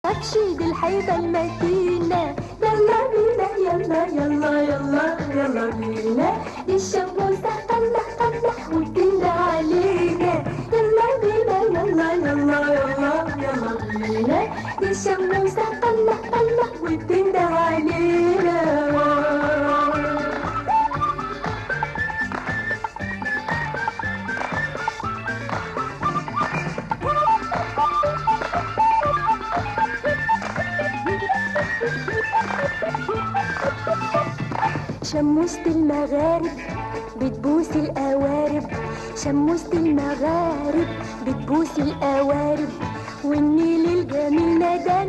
تخافش، دي الحيطة المتينة. يلا بينا يلا يلا يلا يلا بينا، دي الشموسة طلع طلع وتندى علينا. يلا بينا يلا يلا يلا يلا بينا، دي الشموسة طلع طلع وتندى علينا. شموسة المغارب بتبوس القوارب، شموسة المغارب بتبوس القوارب، والنيل الجميل نادانا.